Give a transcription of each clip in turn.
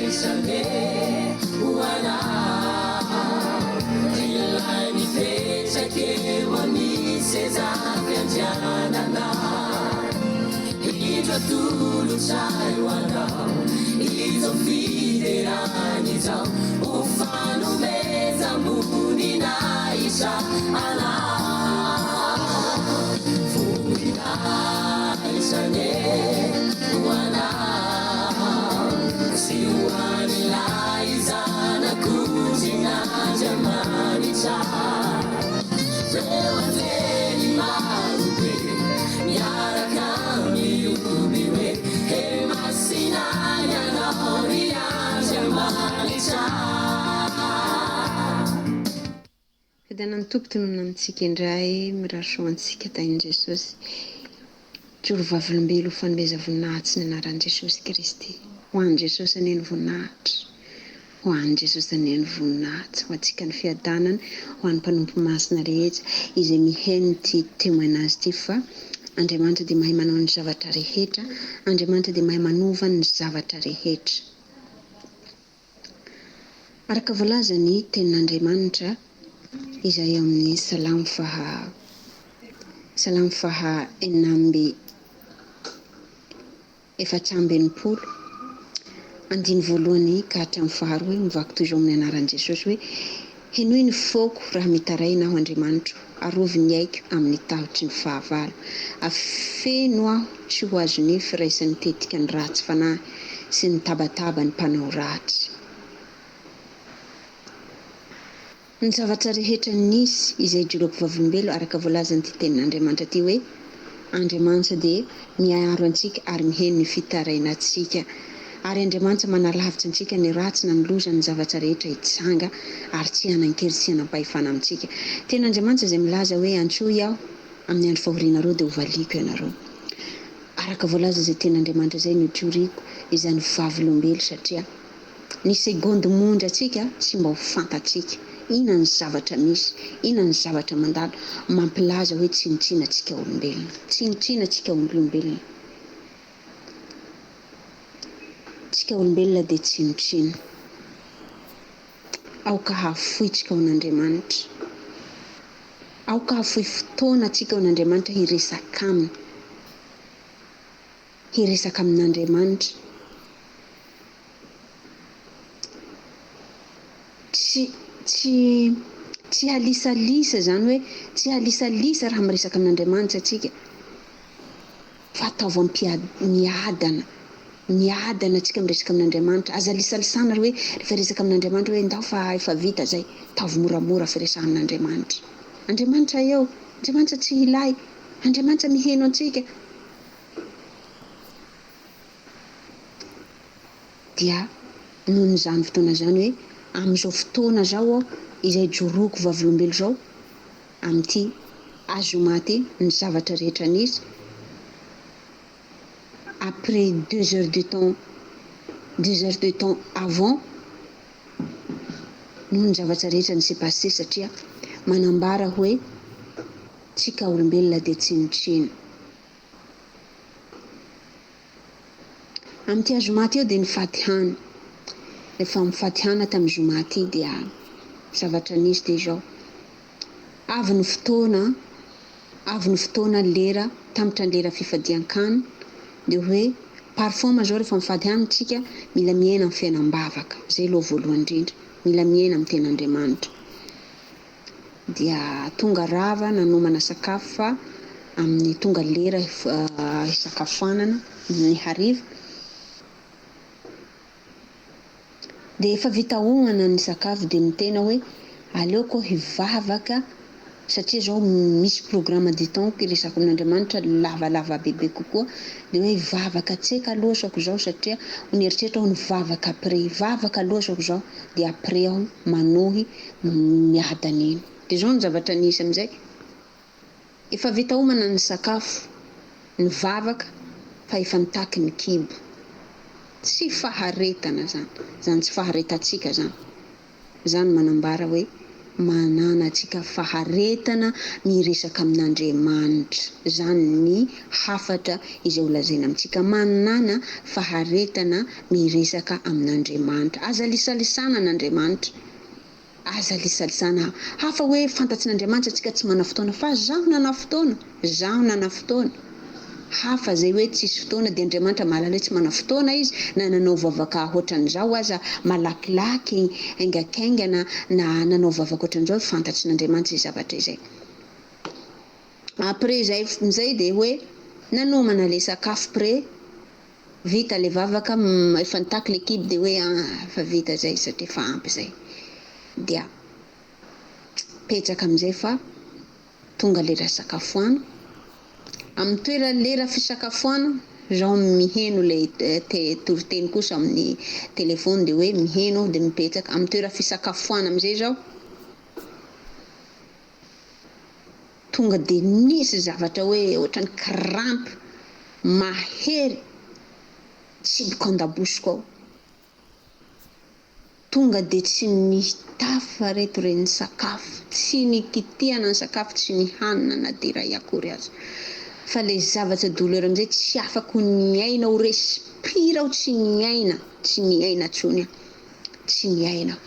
Voninahitra anie ho Anao, Ilay mipetraka eo amin'ny seza fiandrianana. Indro atolotray ho Anao izao fiderana izao ho fanomezam-boninahitra Anao. Voninahitra anie ho Anao sy ho an'ilay Zanak'ondrin'Andriamanitra. Reo anjely marobe miaraka mihoby hoe, He masina Ianao ry Andriamanitra. Fiadanan'ny Tompo tononina amintsika indray, mirary soa ho antsika tahin'i Jesosy. Joro vavolombelo ho fanomeza voninahitsy ny anaran'i Jesosy Kristy. Ho an'i Jesosy anie ny voninahitra. Ho an'i Jesosy anie ny voninahitsy. Ho antsika ny fiadanana, ho an'ny mpanompo masina rehetra izay mihaino ity témoignage ity fa Andriamanitra dia mahay manao ny zavatra rehetra, Andriamanitra dia mahay manova ny zavatra rehetra. Araka voalaza ny Tenin'Andriamanitra izay ao amin'ny Salamo faha Salamo faha 64 andiny voalohany ka hatramin'ny faharoa mivaky toy izao amin'ny anaran'i Jesosy hoe, Henoy ny foko raha mitaraina aho Andriamanitro, arovy ny aiko amin'ny tahotry ny fahavalo. Afeno aho tsy ho azon'ny firaisan'ny tetika ny ratsy fanahy sy ny tabataban'ny mpanao ratsy. Ny zavatra rehetra nisy izay ijoroako vavolombelo araka voalazan'ity tenin'Andriamanitra ity hoe, Andriamanitra dia miaro antsika ary miheno ny fitarainantsika. Ary Andriamanitra manalavitra antsika ny ratsy na ny loza ny zavatra rehetra hitsanga ary tsy hanan-kery tsy hanam-pahefana amintsika. Tenin'Andriamanitra izay milaza hoe, Antsoy Aho amin'ny andro fahorianareo dia hovaliako ianareo. Araka voalaza izay tenin'Andriamanitra izay no ijoriko izany vavolombelo satria ny segondy monja antsika tsy mba ho fantatsika inona ny zavatra misy, inona ny zavatra mandalo mampilaza hoe tsinontsinona antsika olombelona, tsinontsinona antsika olombelona. Tsika olombelona dia tsinontsinona. Aoka hahafoy tsika ho an'Andriamanitra. Aoka hahafoy fotoana tsika ho an'Andriamanitra hiresaka Aminy. Hiresaka amin'Andriamanitra. Tsy, tsy, tsy halisalisa izany hoe, tsy halisalisa raha miresaka amin'Andriamanitra tsika. Fa ataovy ampiad, miadana, miadana tsika miresaka amin'Andriamanitra. Aza alisalisana ry hoe rehefa hiresaka amin'Andriamanitra hoe ndao fa efa vita zay. Ataovy moramora firesahana amin'Andriamanitra. Andriamanitra eo, Andriamanitra tsy hilay, Andriamanitra miheno antsika. Dia nohon'izany fotoana izany hoe amin'izao fotoana izao aho izay ijoroako vavolombelo izao, amin'ity azoma ity ny zavatra rehetra nisy après deux heures de temps deux heures de temps avant noho ny zavatra rehetra ni s'est passé satria manambara hoe tsika olombelona dia tsinotsino. Amin'ity azoma ity aho dia nifaty hany. Rehefa mifaty hana tamin'ny zoma ity dia zavatra nisy dia izao. Avy ny fotoana, avy ny fotoana lera, tampitra ny lera fifadian-kany, dia hoe parfois ma zao rehefa mifady hanina tsika mila miaina amin'ny fiainam-bavaka, zay aloha voalohany indrindra, mila miaina amin'ny ten'Andriamanitra. Dia tonga rava nanomana sakafo fa amin'ny tonga lera hisakafoanana ny hariva, Dia efa vita homana ny sakafo dia mitena hoe aleoko aho hivavaka satria zao misy programme du temps hiresako amin'Andriamanitra lavalava bebe kokoa dia hoe hivavaka tseka aloha saoko izao satria ho nieritreritra aho nivavaka après hivavaka aloha saoko izao dia après aho manohy miadana eny dia izao ny zavatra nisy amin'izay. Efa vita homana ny sakafo, ny vavaka fa efa nitaky ny kibo. Tsy faharetana zany, zany tsy faharetantsika zany. Zany manambara hoe. Manana antsika faharetana miresaka amin'Andriamanitra. Izany ny hafatra izay ho lazaina amintsika. Manana faharetana miresaka amin'Andriamanitra. Aza lisalisana an'Andriamanitra. Aza lisalisana. Hafa hoe fantatsin'Andriamanitra antsika tsy mana fotoana fa zaho nana fotoana. Zaho nana fotoana. Hafa zay hoe tsisy fotoana dia Andriamanitra mahalala hoe tsy mana fotoana izy na nanao vavaka hoatran'izao aza malakilaky haingankaingana na nanao vavaka hoatran'izao fantatsin'Andriamanitra izay zavatra izay. Après zay amizay dia hoe nanomana le sakafo prêt vita le vavaka efa nitaky le kibo dia hoe efa vita zay satria efa ampy zay dia petsaka amizay fa tonga lera sakafoana. Amin'ny toera lera fisakafoana zaho miheno le toriteny kosa amin'ny telefony dia hoe miheno dia mipetsaka amin'ny toera fisakafoana amizay zaho tonga dia nisy zavatra hoe ohatran'ny crampe mahery tsiboko an-dabosiko ao. Tonga dia tsy nitafa reto reny sakafo, tsy nikitihana ny sakafo, tsy nihanina na dia iray akory aza. Fa le zavatra douleur amizay tsy afako niaina ho respire aho tsy niaina, tsy niaina intsony aho, tsy niaina aho.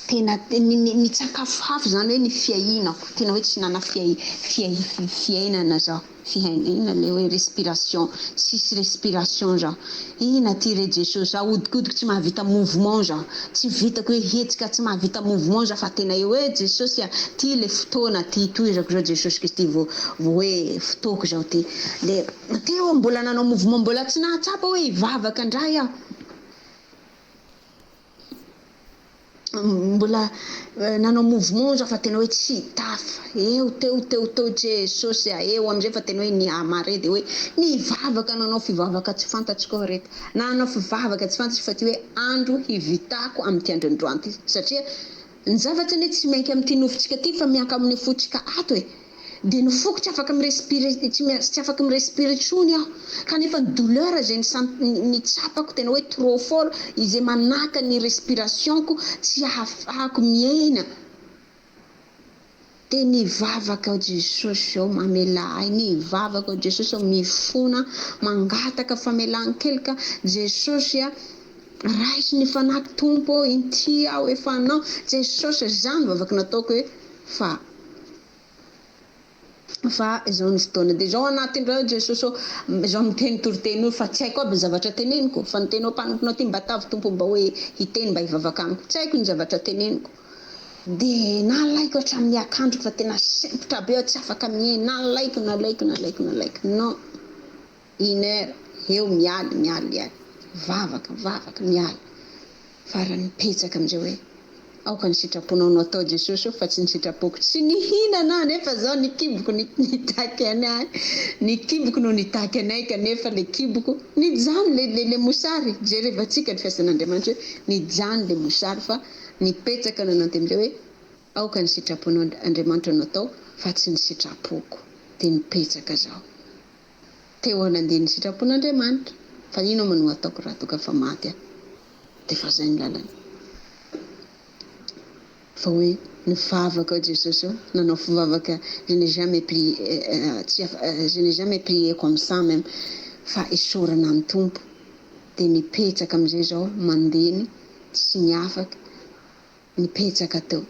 Tena nitsakafofafo zany hoe ny fiainako, tena hoe tsy nana fiainana zaho. Fihaina, inona le hoe respiration, tsisy respiration zaho. Ina ty re Jesosy, zaho ahodikodiko tsy mahavita mouvement zaho. Tsy vitako hoe hetsika tsy mahavita mouvement zaho fa tena eo hoe Jesosy a, ty le fotoana ty tohizako zao Jesosy Kristy vao hoe fotoako zao ty. Le teo mbola nanao mouvement mbola tsy nahatsapa hoe hivavaka indray aho. Mbola nanao mouvement zaho fa tena hoe tsy tafa eo teo teo teo Jesosy a, eo amizay fa tena hoe nihamare dia hoe nivavaka nanao fivavaka tsy fantatro koa reto. Nanao fivavaka tsy fantatro fa ty hoe andro hivitako amin'ity andro androany ty satria ny zavatra anie tsy miainka amin'ity nofontsika ty fa mianka amin'ny fontsika ato e. Dia ny foko tsy afaka mi-respirer, tsy afaka mi-respirer intsony aho. Kanefa ny douleur izay nitsapako tena hoe trop fort, izay manaka ny respiration-ko tsy ahafahako miaina. Dia nivavaka aho Jesosy ô mamelà ahy, nivavaka aho Jesosy ô mifona, mangataka famelan-keloka, Jesosy a raiso ny fanahiko Tompo ô, inty aho efa anao, Jesosy a, izany vavaka nataoko hoe fa Fa izao ny fotoana dia izao anatin'ireo Jesosy ô, izao miteny toriteny io fa tsy haiko aby ny zavatra teneniko, fa ny teninao mpanomponao ty mba tavy Tompo mba hoe hiteny mba hivavaka amiko, tsy haiko ny zavatra teneniko, dia nalaiko hatramin'ny akanjoko fa tena sempotra be aho tsy afaka mihaino, nalaiko, nalaiko, nalaiko, nalaiko, non, une heure eo mialy, mialy, mialy, vavaka, vavaka, mialy, farany mipetsaka amin'izay hoe. Aoka ny sitraponao no atao Jesosy ô fa tsy ny sitrapoko. Tsy nihinana aho nefa zao ny kiboko nitaky anay, ny kiboko no nitaky anay kanefa le kiboko nijano le le le mosary, jerevantsika ny fiasan'Andriamanitra hoe nijano le mosary fa nipetsaka nanao teny hoe aoka ny sitraponao Andriamanitra no atao fa tsy ny sitrapoko de nipetsaka zaho teo aho nandeha ny sitrapon'Andriamanitra fa ino moa no ataoko raha toa ka fa maty aho de fa zay ny lalana. Fa hoe nivavaka ao Jesosy ô, nanao fivavaka je n'ai jamais prié tsy je n'ai jamais prié comme ça même fa isaorana ny Tompo dia nipetsaka amin'izay zao mandeny tsy niafaka nipetsaka teo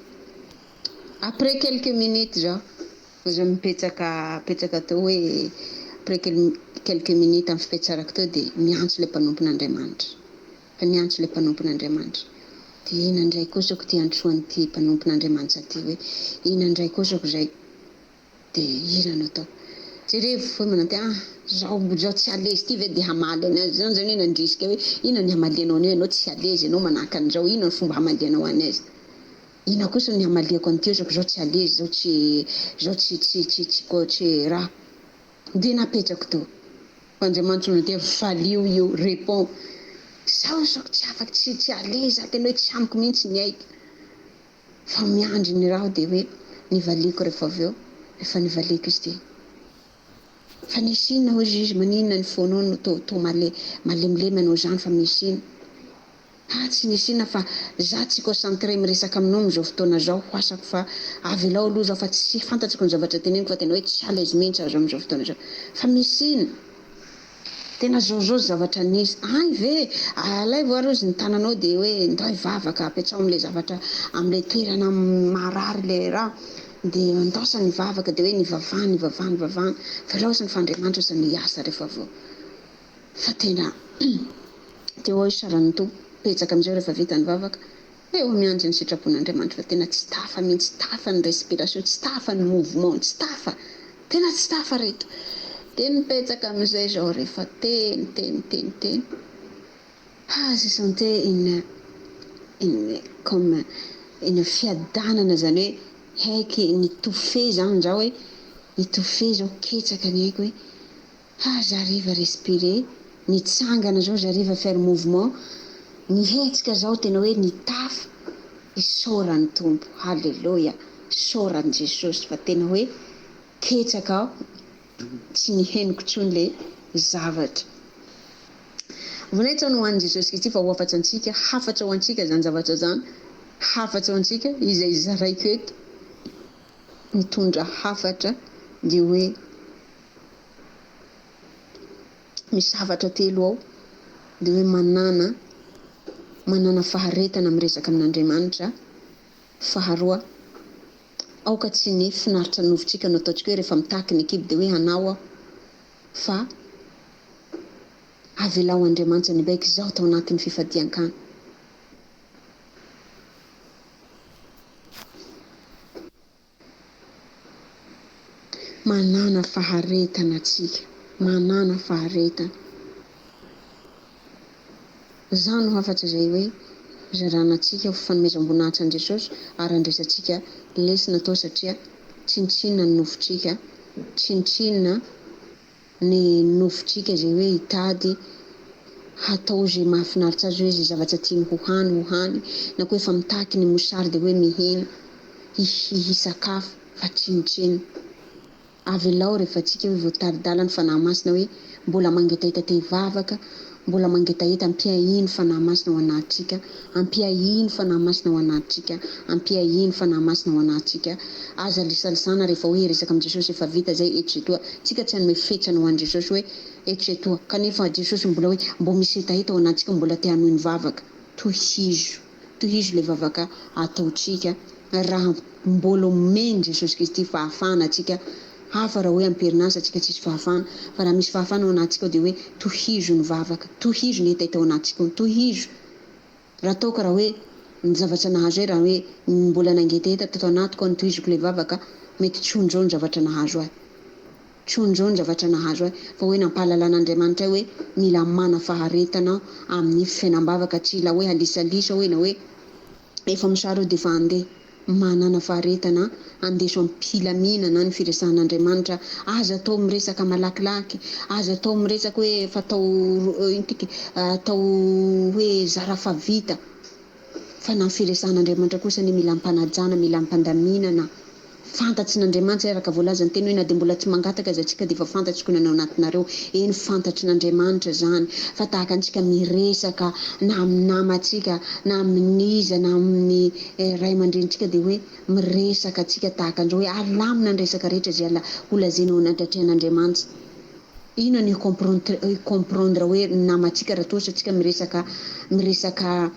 après quelques minutes zao zao mipetsaka petsaka teo hoe après quelques minutes amin'ny fipetsarako teo dia miantso ilay mpanompon'Andriamanitra. Fa niantso ilay mpanompon'Andriamanitra. Dia inona indray kosa ko ity antsoan'ity mpanompon'Andriamanitra ity hoe, inona indray kosa ko izay? Dia inona no ataoko? Jerevo hoe manao te, ah, zao, zao tsy à l'aise ity ve dia hamaly an'azy? Izany izany hoe nandrisika hoe, inona ny hamalianao an'io? Ianao tsy à l'aise, ianao manahaka an'izao, inona ny fomba hamalianao an'azy? Inona kosa ny hamaliako an'ity io? Zao tsy à l'aise, zao tsy, zao tsy, tsy, tsy, tsy, tsy raha. Dia napetrako teo. Andriamanitra no dia valio io, répond. Zaho zao tsy afaka, tsy tsy à l'aise aho, tena hoe tsy amiko mihitsy ny aiko. Fa miandry ny raho dia hoe nivaliako rehefa avy eo, rehefa nivaliako izy dia fa nisy inona hozy izy, maninona ny fonao no toa toa male malemilemy anao izany fa misy inona? Ah tsy nisy inona fa za tsy concentré miresaka aminao amin'izao fotoana izao ho asako fa avelao aloha izao fa tsy fantatsiko ny zavatra teneniko fa tena hoe tsy à l'aise mihitsy aho izao amin'izao fotoana izao. Fa misy inona? Tena zao zao zavatra nisy. Hay ve? Alaivo ary ozy ny tananao dia hoe ndao hivavaka apetsaho amin'ilay zavatra amin'ilay toerana marary ilay raha dia andaosany hivavaka dia hoe nivavahana nivavahana nivavahana fa ilaosany fa Andriamanitra osa no hiasa rehefa avy eo. Fa tena teo aho isaran'ny Tompo betsaka amin'izao rehefa vita ny vavaka eo miandry ny sitrapon'Andriamanitra fa tena tsy tafa mihitsy tsy tafa ny respiration tsy tafa ny mouvement tsy tafa tena tsy tafa reto dia nipetsaka amin'izay zao rehefa teny teny teny teny ah je sentais une une comme une fiadanana zany hoe haiky nitofe zany zaho hoe nitofe zao ketraka ny haiko hoe Ah j'arrive à respirer, nitsangana zao j'arrive à faire mouvement, nihetsika zao tena hoe nitafa, isaoran'ny Tompo, haleloia, isaoran'i Jesosy fa tena hoe ketraka aho, tsy nihenoko intsony le zavatra. Voninahitra no ho an'i Jesosy Kristy fa ho hafatsa antsika, hafatra ho antsika zany zavatra zany, hafatra ho antsika izay zaraiko eto, mitondra hafatra dia hoe. Misy zavatra telo ao, dia hoe manàna, manàna faharetana miresaka amin'Andriamanitra, faharoa, aoka tsy ny finaritra nofontsika no ataontsika hoe rehefa mitaky ny kibo dia hoe hanao aho, fa avelao Andriamanitra ny baiko, izaho tao anatin'ny fifadian-kany. Manàna faharetana tsika, manàna faharetana. Izany no hafatra izay hoe zarana antsika ho fanomezam-boninahitra an'i Jesosy ary andraisantsika lesona atao satria tsinontsinona ny nofontsika, tsinontsinona ny nofontsika izay hoe hitady hatao izay mahafinaritra azy hoe izay zavatra tiany ho hany ho hany na koa efa mitaky ny mosary dia hoe mihina hisakafo fa tsinontsinona. Avelao rehefa tsika hoe voatari-dalany Fanahy Masina hoe mbola mangetaheta te hivavaka, mbola mangetaheta ampiahino Fanahy Masina ao anatintsika, ampiahino Fanahy Masina ao anatintsika, ampiahino Fanahy Masina ao anatintsika. Aza lisalisana rehefa hoe hiresaka amin'i Jesosy efa vita zay eto sy etoa. Tsika tsy hanome fetrany ho an'i Jesosy hoe eto sy etoa. Kanefa Jesosy mbola hoe mbo misy hetaheta ao anatintsika mbola te hanohy ny vavaka. Tohizo. Tohizo le vavaka ataontsika raha mbola omen'i Jesosy Kristy fahafahana antsika. Hafa raha hoe am-perinasa tsika tsisy fahafahana. Fa raha misy fahafahana ao anatintsika ao dia hoe tohizo ny vavaka. Tohizo ny hetaheta ao anatintsika ao. Tohizo. Raha ataoko raha hoe ny zavatra nahazo ahy raha hoe mbola nangetaheta tato anatiko aho notohiziko ilay vavaka mety tsy ho njao ny zavatra nahazo ahy. Tsy ho njao ny zavatra nahazo ahy fa hoe nampahalalan'Andriamanitra ahy hoe mila mana faharetana aho amin'ny fiainam-bavaka tsy ila hoe halisalisa hoe na hoe efa mosary aho dia efa handeha. Manàna faharetana, andeso am-pilaminana ny firesahan'Andriamanitra, aza atao miresaka malakilaky, aza atao miresaka hoe efa atao ino tiky, atao hoe zara fa vita, fa na ny firesahan'Andriamanitra kosa anie mila am-panajana, mila am-pandaminana. Fantatrin'Andriamanitra araka voalazan'ny teny hoe na dia mbola tsy mangataka aza tsika dia efa fantatriko ny anao anatinareo. Eny fantatrin'Andriamanitra izany fa tahaka antsika miresaka na amin'ny namantsika na amin'iza na amin'ny ray aman-drenintsika dia hoe miresaka antsika tahaka an'izao hoe alamina ny resaka rehetra izay ho lazaina ao anatrehan'Andriamanitra. Inona no hi-comprendre hoe ny namantsika raha toa ohatry tsika miresaka miresaka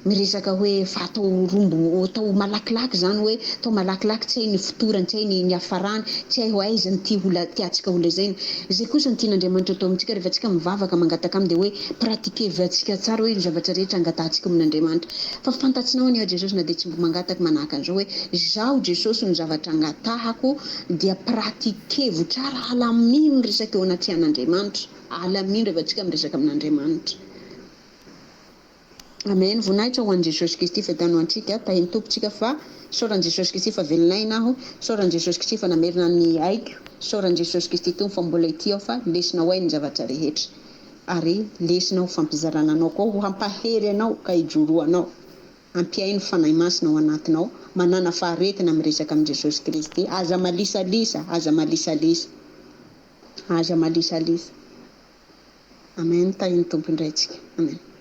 Miresaka hoe fa atao rombo atao malakilaky zany hoe atao malakilaky tsy hay ny fotorany tsy hay ny niafarany tsy hay ho aiza ny tia ho tiantsika ho lazaina. Izay kosa no tian'Andriamanitra atao amintsika rehefa tsika mivavaka mangataka aminy dia hoe pratiquer-ntsika tsara hoe ny zavatra rehetra angatahantsika amin'Andriamanitra. Fa fantatsinao anie Jesosy na dia tsy mbo mangataka manahaka an'izao hoe izaho Jesosy ny zavatra angatahako dia pratiquer-vo tsara alamino ny resaka eo anatrehan'Andriamanitra. Alamino rehefa tsika miresaka amin'Andriamanitra. Amen voninahitra ho an'i Jesosy Kristy fiadano ho antsika tahin'ny Tompo tsika fa isaoran'i Jesosy Kristy fa velon'aina aho isaoran'i Jesosy Kristy fa namerina ny aiko isaoran'i Jesosy Kristy Tompo fa mbola ety aho fa lesona ho ahy ny zavatra rehetra ary lesona ho fampizarana anao koa ho hampahery anao ka hijoroanao ampiaino Fanahy Masina ao anatinao manàna faharetana miresaka amin'i Jesosy Kristy aza malisalisa aza malisalisa aza malisalisa Amen tahin'ny Tompo indray tsika Amen.